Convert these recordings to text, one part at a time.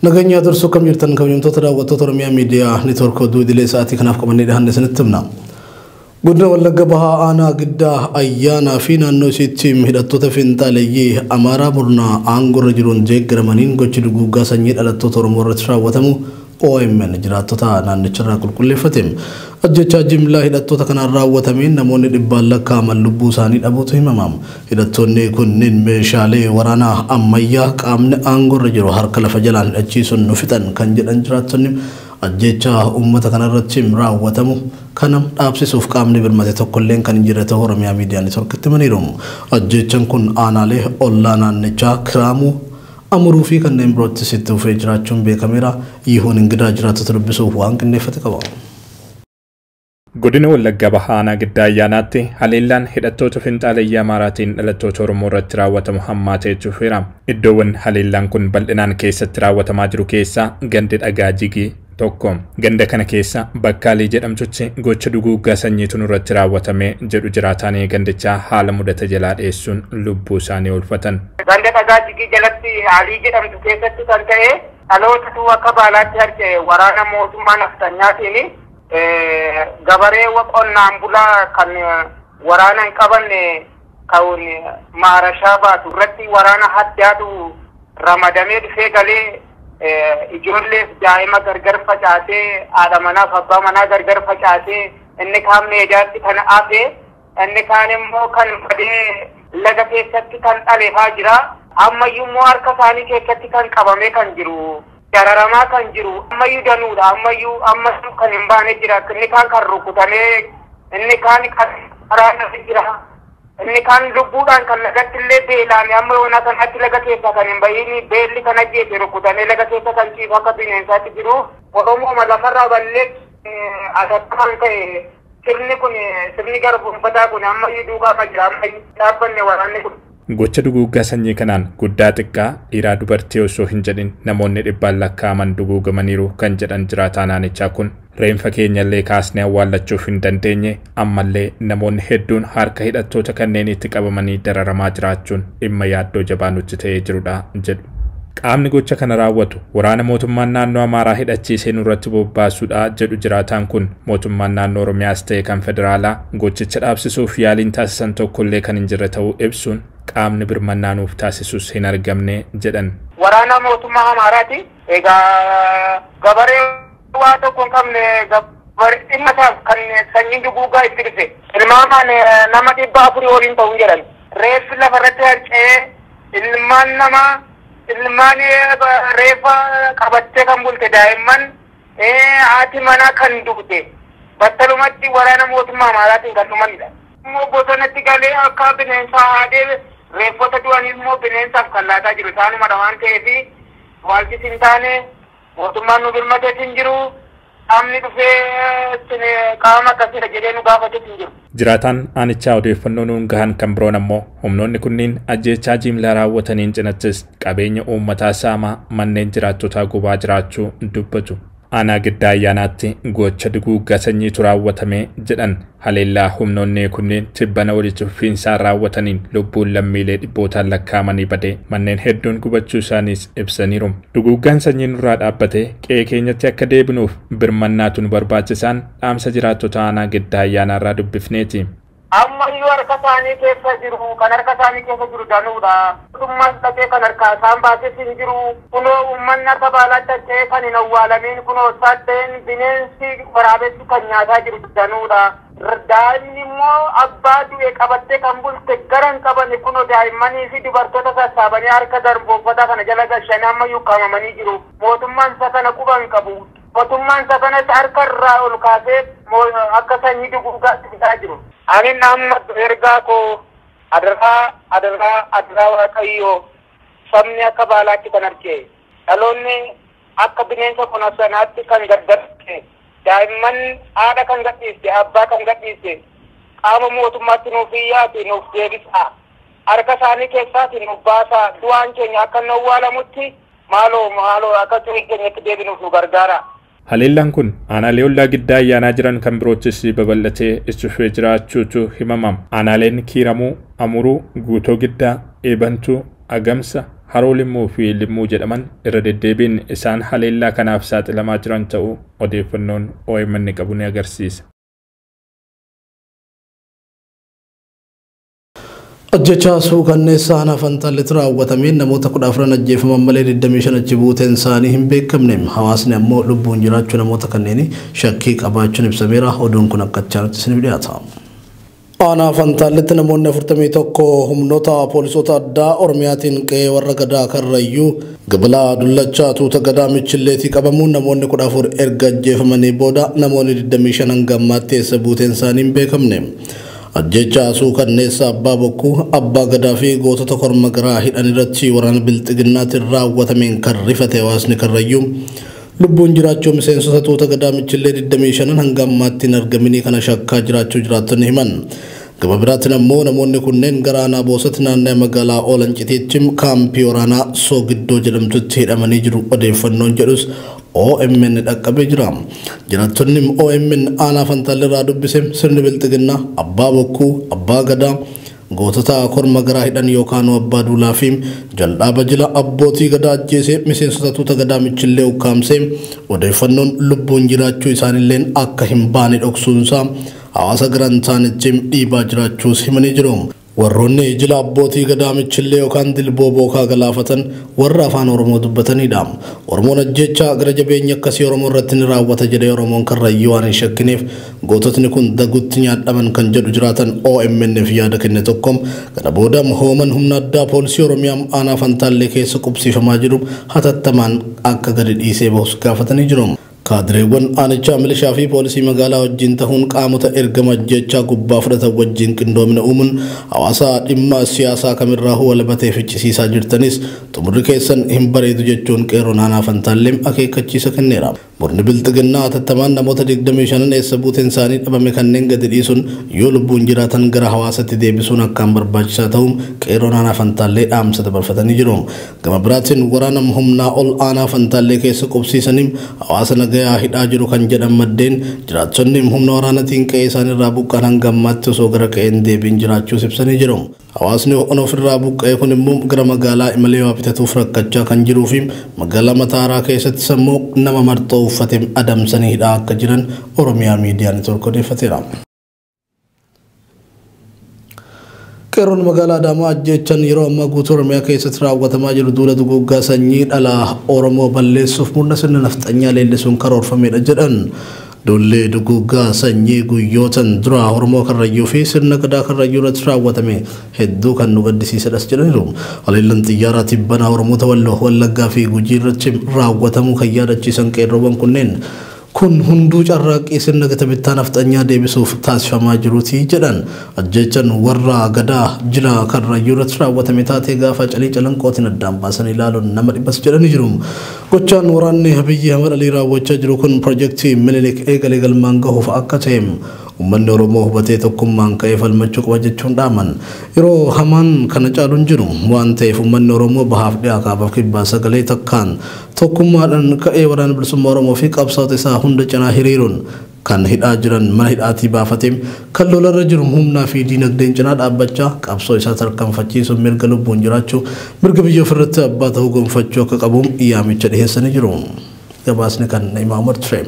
Nageenya dursuu kam jirtan kabajamtoota daawwattoota Oromiyaa Miidiyaa Neetwoork oduu idilee sa'aatii kanaaf qabannee dhiyaanne isinitti himna. Godina Wallagga Bahaa Aanaa Giddaa Ayyaanaa fi naannoo isiitti hidhattoota fiinxaaleeyyii Amaaraa murnaa aangorra jiruun deeggaramaniin gochi duguuggaa sanyii dhalattoota Oromoo irratti raawwatamu OMN jiraattota naannicharraa qulqulleeffate. Ajjechaa jimlaa hidhattoota kanaan raawwatameen namoonni dhibbaan lakkaa'aman lubbuu isaanii dhabuutu himama. Hidhattoonni kunneen meeshaalee waraanaa ammayyaa qaamni aangorra jiru harka lafa jalaan hidhachiisuun nu fixan kan jedhan jiraattonni ajjechaa uummata kanarratti raawwatamu kana dhaabsisuuf qaamni birmate tokkolleen kan hin jirre ta'uu Oromiyaa Miidiyaa Neetwoorkitti himaniiru. Ajjechaan kun aanaalee ollaa naannichaa Kiraamuu, Amuruu fi kanneen biroottis itti fufee jiraachuun beekameera. Yihuun Ingidaa jiraattota dubbisuuf waan qindeeffate qaba. Godina Wallagga Bahaa Aanaa Giddaa Ayyaanaatti haleellaan hidhattoota finxaaleeyyii Amaaraatiin dhalattoota Oromoo irratti raawwatamu hammaatee dhufeera. Iddoowwan haleellaan kun bal'inaan keessatti raawwatamaa jiru keessaa gandi Dhagaa Jigii tokko. Ganda kana keessa Bakkaalii jedhamtutti gocha duguuggaa sanyiitu nurratti raawwatame jedhu jiraataan gandichaa haala mudate jalaa dheessuun lubbuu isaanii oolfatan. Ganda Dhagaa Jigii jalatti Alii jedhamtu keessatti kan ta'e dhalootatu akka baalaatti harca'e waraana mootummaa naftanyaatiin gabaree qonnaan bulaa kan waraana hin qabanne kan maarashaa baatu irratti waraana haddaatu ramadamee dhufee galee ijoolleef daa'ima gargar facaasee haadha manaaf abbaa manaa gargar facaasee inni kaan meedaatti kan hafe inni kaan immoo kan badee laga keessatti kan dhaleefaa jira. Ammayyuu immoo harka isaanii keessatti kan qabamee kan jiru dararamaa kan jiru ammayyuu danuudha ammayyuu ammayyuu kan hin baane jira. Inni kaan kan rukutamee inni kaan kan waraanaa jira. Inni kaan lubbuudhaan kan lagatti illee beelaan amma yoona kanatti laga keessa kan hin bahiin beelli kan ajjeese rukutamee laga keessa kan ciisu akka bineensaatti jiru. Oromoo lafarraa ballee asattamaan ta'e sirni kun sirni garboomfataa kun ammayyuu duukaa jira ammayyuu dhaabbanne waraanni kun. Gocha duguuggaa sanyii kanaan guddaa xiqqaa dhiiraa dubartii osoo hin jedhin namoonni dhibbaan lakkaa'aman duguugamaniiru kan jedhan jiraataa naannichaa kun reenfa keenyallee kaasnee awwaallachuuf hin dandeenye ammallee namoonni hedduun harka hidhattoota kanneenitti qabamanii dararamaa jiraachuun dhimma yaaddoo jabaa nutti ta'ee jirudha jedhu. Qaamni gocha kana raawwatu waraana mootummaan naannoo Amaaraa hidhachiisee nurratti bobbaasuudha jedhu jiraataan kun mootummaan naannoo Oromiyaas ta'e kan federaalaa gochicha dhaabsisuuf yaaliin taasisan tokkollee kan hin jirre ta'uu ibsuun qaamni birmannaa nuuf taasisus hin argamne jedhan. Waraana mootummaa Amaaraati. Egaa gabaree waa tokko hin qabne gabaree dhimma isaaf kan sanyiin duguuggaa itti dhufe. Ilmaamaan nama 400 waliin ta'uu jedhan. Reeffi lafarratti harca'ee ilmaan namaa ilmaan reeffa qabattee kan bulte daa'imman haati manaa kan dugde battalumatti waraana mootummaa Amaaraatiin kan dhumanidha. Immoo bosonatti galee akka bineensaa haadee reeffota du'anii immoo bineensaaf kan laataa jiru isaanumadha waan ta'eef waalchis hin taane mootummaan nu birmatees hin jiru qaamni dhufee qaama akkasiidha jedhee nu gaafates hin jiru. Jiraataan aanichaa odeeffannoo nuun gahan kan biroon ammoo humnoonni kunniin ajjeechaa jimlaa raawwataniin cinattis qabeenya uummataa saamaa manneen jiraattotaa gubaa jiraachuu dubbatu. Aanaa Giddaa Ayyaanaatti gocha duguuggaa sanyiitu raawwatame jedhan haleellaa humnoonni kunneen tibbana walitti fufiinsaan raawwataniin lubbuun lammiilee dhibbootaan lakkaa'amanii badee manneen hedduun gubachuu isaaniis ibsaniiru. Duguuggaan sanyii nurraa dhaabbatee qe'ee keenyatti akka deebinuuf birmannaatu nu barbaachisaan dhaamsa jiraattota aanaa Giddaa Ayyaanaarraa dubbifneeti. Ammayyuu harka isaanii keessa jiru kan harka isaanii keessa jiru danuudha. Mootummaan dhaqee kan harka isaan baases hin jiru. Kunoo uummanni akka baalaatti harca'ee kan hin awwaalamiin kunoo saddeen bineensi waraabessi kan nyaataa jiru danuudha. Daa'imni immoo abbaa du'e qabattee kan bulte gara hin qabanne kunoo daa'immanii fi dubartoota sassaabanii harka garboomfataa kana jala galchanii ammayyuu kaamamanii jiru. Mootummaan isa kana quba hin qabu. Mootummaan isa kanas harka irraa ol kaasee akka sanyii duguuggaatti bitaa jiru. Ani nama ergaa koo adaraa adaraa adaraa Waaqayyoo sabni akka baalaatti kan harca'e dhaloonni akka bineensa kunuunsanaatti kan gargarte daa'imman haadha kan gadhiiste abbaa kan gadhiiste qaama mootummaatti nuuf iyyaati nuuf deebisaa harka isaanii keessaati nuuf baasaa du'aan keenya akka nu awwaalamutti maaloo maaloo akka curii keenyatti deebinuuf nu gargaara. Haleellaan kun aanaalee ollaa Giddaa Ayyaanaa jiran kan biroottis babal'atee itti fufee jiraachuutu himama. Aanaaleen Kiiramuu, Amuruu, Guutoo Giddaa, Eebantuu, Agamsa, Haroo Limmuu fi Limmuu jedhaman irra deddeebiin isaan haleellaa kanaaf saaxilamaa jiran ta'uu odeeffannoon OMN qabu ni agarsiisa. Ajjechaa suukanneessaa aanaa Fantaalletti raawwatameen namoota 14 ajjeefaman malee 25 achi buuteen isaanii hin beekamne. Hawaasni ammoo lubbuun jiraachuu namoota kanneenii shakkii qabaachuun ibsameera. Oduun kun akka achaanutti isiniif dhiyaata. Aanaa Fantaalletti namoonni 41 humnoota poolisoota addaa Oromiyaatiin qe'ee warra Gadaa Karrayyuu Gabalaa Dullachaa Tuuta Gadaa Michilleetii qabamuun namoonni 14 erga ajjeefamanii booda namoonni 25 hanga ammaatti eessa buuteen isaanii hin beekamne. Ajjechaa suukanneessa Abbaa Bokkuu, Abbaa Gadaa fi gootota korma garaa hidhan irratti waraana Bilxiginnaatiin raawwatameen kan rifate hawaasni Karrayyuu lubbuun jiraachuu miseensota Tuuta Gadaa Michillee 25 hanga ammaatti hin argaminii kana shakkaa jiraachuu jiraattonni himan. Gama biraatiin ammoo namoonni kunneen gara aanaa Boosatti naannoo magaalaa Oolan-Citiitti kaampii waraanaa Soogiddoo jedhamtutti hidhamanii jiru odeeffannoon jedhus OMN dhaqqabee jira. Jiraattonni OMN aanaa Fantaalleerraa dubbise sirni Bilxiginnaa Abbaa Bokkuu, Abbaa Gadaa, gootota korma garaa hidhan yookaan Abbaa Duulaa fi jal'aaba jila abbootii gadaa ajjeesee miseensota Tuuta Gadaa Michillee ukkaamsee odeeffannoon lubbuun jiraachuu isaaniilleen akka hin baane dhoksuunsaa hawaasa garantaanichi dhiibaa jiraachuus himanii jiru. Warroonni jila abbootii gadaa Michillee yookaan Dilboo Bookaa galaafatan warra afaan Oromoo dubbatanidha. Oromoon ajjechaa gara jabeenya akkasii Oromoo irratti ni raawwata jedhee Oromoon Karrayyuu waan hin shakkineef goototni kun dagutti nyaadhaman kan jedhu jiraatan OMNf yaada kenne tokko. Kana booda hooman humna addaa poolisii Oromiyaa aanaa Fantaallee keessa qubsiifamaa jiru hatattamaan akka gadi dhiisee bahus gaafatanii jiru. Kaadireewwan aanichaa milishaa fi poolisii magaalaa wajjin ta'uun qaamota ergama ajjechaa gubbaa fudhatan wajjin qindoomina uumuun hawaasa dhimma siyaasaa kamirraa walabatee ficcisiisaa jirtanis xumurri keessan hin bareedu jechuun qeerroon aanaa Fantaallee akeekkachiisa kenneera. Murni Bilxiginnaa hatattamaan namoota 25 eessa buuteen isaanii dhabame kanneen gadi dhiisuun yoo lubbuun jiraatan gara hawaasatti deebisuun akkaan barbaachisaa ta'uun qeerroon aanaa Fantaallee dhaamsa dabarfatanii jiru. Gama biraatiin waraana humnaa ol aanaa Fantaallee keessa qubsiisanii hawaasa nagayaa hidhaa jiru kan jedhan maddeen jiraattonni humna waraanaatiin qe'ee isaaniirraa buqqaan hanga ammaatti osoo gara qe'een deebiin jiraachuus ibsanii jiru. Hawaasni ofirraa buqqa'e kun immoo gara magaalaa imalee waa bitatuuf rakkachaa kan jiruu fi magaalaa Mataaraa keessatti sammuu nama marxoo uffatee adamsanii hidhaa akka jiran Oromiyaa Miidiyaa Neetwoork odeeffateera. Qeerroon magaalaa Adaamaa ajjechaan yeroo ammaa guutuu Oromiyaa keessatti raawwatamaa jiru duula duguuggaa sanyii dhala Oromoo balleessuuf murna sirna nafxanyaa leellisuun karoorfamedha jedhan. Duulli duguuggaa sanyii guyyootan dura Oromoo Karrayyuu fi sirna gadaa Karrayyuu irratti raawwatame hedduu kan nu gaddisiisedhas jedhaniiru. Haleellaan xiyyaaraa tibbanaa Oromoota Walloo, Wallaggaa fi Gujii irratti raawwatamuu kan yaadachiisan qeerroowwan kunneen kun hunduu carraaqqii sirna gita bittaa nafxanyaa deebisuuf taasifamaa jiruuti jedhan. Ajjechaan warra gadaa jila Karrayyuu irratti raawwatame taatee gaafa calii calanqootiin addaan baasan ilaaluun nama dhibbas jedhanii jiru. Gochaan waraanni Abiyyi Ahmad Alii raawwachaa jiru kun pirojektii Minilik eegalee galmaan gahuuf akka ta'e uummanni Oromoo hubatee tokkummaan ka'ee falmachuu qaba jechuun dhaaman. Yeroo hamaan kana caaluun jiru waan ta'eef uummanni Oromoo bahaaf dhiyaa kaabaaf kibbaa sagalee takkaan tokkummaadhaan ka'ee waraana bilisummaa Oromoo fi qabsaa'ota isaa hunda cinaa hiriiruun kan hidhaa jiran mana hidhaatii baafatee kan lolarra jiru humnaa fi diinagdeen cinaa dhaabbachaa qabsoo isaa tarkaanfachiisuun mirga lubbuun jiraachuu mirga biyya ofirratti abbaa ta'uu gonfachuu akka qabu yaamicha dhiyeessanii jiru. Gabaasni kan Imaam Ture.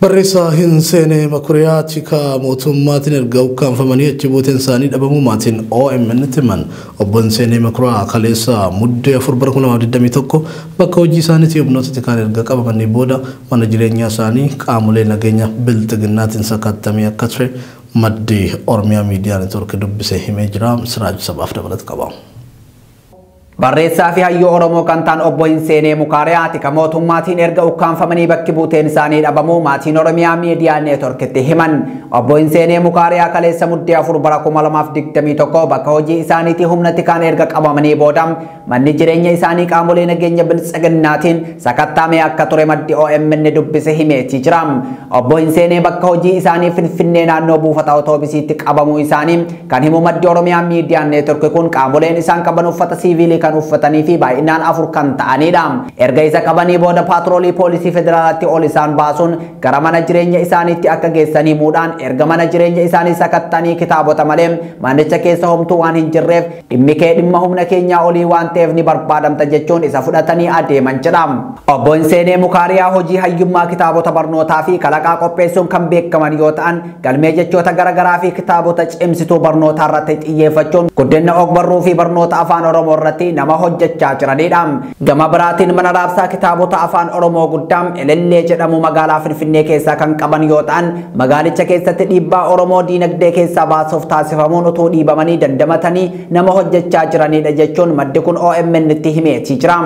Barreessaa hin seene Makuriyaa Tikaa mootummaatiin erga ukkaanfamanii achi buuteen isaanii dhabamuu maatiin OMN himan. Obbo Seenee Makuriyaa kaleessa muddee 4 bara 2021 bakka hojii isaaniitti humnoota tikaan erga qabamanii booda mana jireenyaa isaanii qaamolee nageenya bilxiginnaatiin sakattamee akka ture maddi Oromiyaa Miidiyaa Neetwoork dubbisee himee jira. Siraaj sabaaf dabalata qaba. Barreessaa fi hayyuu Oromoo kan ta'an obbo Hinseenee Mukaariyaa tika mootummaatiin erga ukkaanfamanii bakki buuteen isaanii dhabamuu maatiin Oromiyaa Miidiyaa Neetwoorkitti himan. Obbo Hinseenee Mukaariyaa kaleessa muddee 4 bara 2021 bakka hojii isaaniitti humna tikaan erga qabamanii booda manni jireenya isaanii qaamolee nageenya biltsiginnaatiin sakattaamee akka ture maddi OMN dubbise himeetii jira. Obbo Hinseenee bakka hojii isaanii Finfinnee naannoo buufata otoobisiitti qabamuu isaanii kan himu maddi Oromiyaa Miidiyaa Neetwoork kun qaamoleen isaan qaban uffata siiviilii kan uffatanii fi baay'inaan 4 kan ta'anidha. Erga isa qabanii booda paatroolii poolisii federaalaatti ol isaan baasuun gara mana jireenya isaaniitti akka geessanii muudhaan erga mana jireenya isaanii sakattanii kitaabota malee manicha keessa homtuu waan hin jirreef dhimmi kee dhimma humna keenyaa olii waan ta'eef ni barbaadamta jechuun isa fudhatanii adeeman jedha. Obbo Hinseenee Mukaariyaa hojii hayyummaa kitaabota barnootaa fi kalaqaa qopheessuun kan beekaman yoo ta'an galmee jechoota garaagaraa fi kitaabota cimsituu barnootaa irratti xiyyeeffachuun guddina ogbarruu fi barnoota afaan Oromoo irratti nama hojjechaa jiranidha. Gama biraatiin mana raabsaa kitaabota afaan Oromoo guddaa Elellee jedhamu magaalaa Finfinnee keessaa kan qaban yoo ta'an magaalicha keessatti dhiibbaa Oromoo diinagdee keessaa baasuuf taasifamuun utuu dhiibamanii dandamatanii nama hojjechaa jiranidha jechuun maddi kun OMN itti himeetii jira.